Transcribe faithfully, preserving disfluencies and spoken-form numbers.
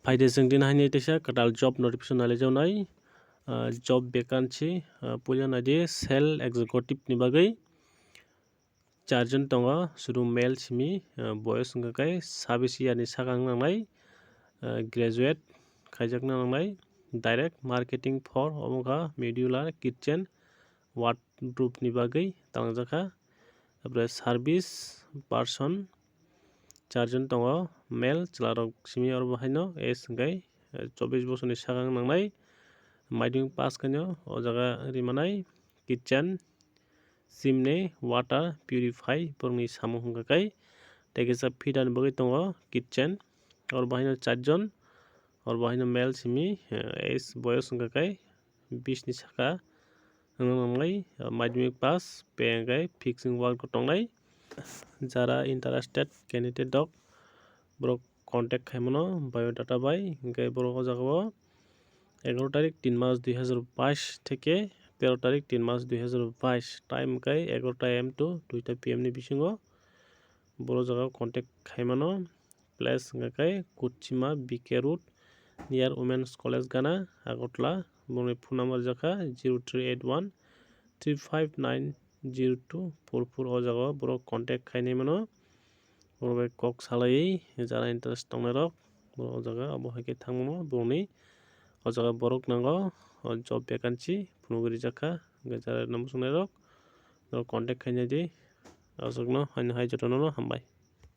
Phaide chwng din haini teisa kwtal job notification nai lai jawnai, ah, job vacancy, ah, puila naidi sales executive ni bagwi charjon tongo, sudu male simi, ah, boyos wngkha khe sabis year ni sakang nangnai, ah, graduate khaijakna nangnai, direct marketing for omo wngkha modular kitchen wardrobe ni bagwi talangjakha. Apre service person charjon tongo, male chwlarok simi oro bo haino age hwnkhe, eh, chobbish bosorni sakang nangnai, maidung pass khaino o jaga rimanai kitchen, chimney, water purify borokni samung hwnkha khe, tei kisa fitani bagwi tongo kitchen, oro bo haino charjon, oro bo haino male simi, eh, age boyos wngkha khe bish ni saka wngna nangnai, ah, madhyamik pass, tei hwnkhe fixing work bo tongnai. Jara interested candidate rok borok contact khaimano biodata bai, hwnkhe borok o jaga o egaroh tarik tin mas dui hazar bais theke tero tarik tin mas dui hazar bais, time hwnkhe egaroh ta A M to duita P M ni bisingo borok o jaga o contact khaimano. Place hwnkha khe Kuchima B K Road, near Women's College Gana, Agartala. Borokni phone number rijak kha zero three eight one three five nine zero two four four. O jaga o borok contact khainai mano. Borok bai kok salaiwi jara interest tongnai rok borok o jaga obo hai khe thang mano. Borokni o jaga borok nango, o job vacancy phunugwi rijak kha. Hwnkhe jara number songnai rok, norok contact khainai di. Aswkno haino hai jotono hambai.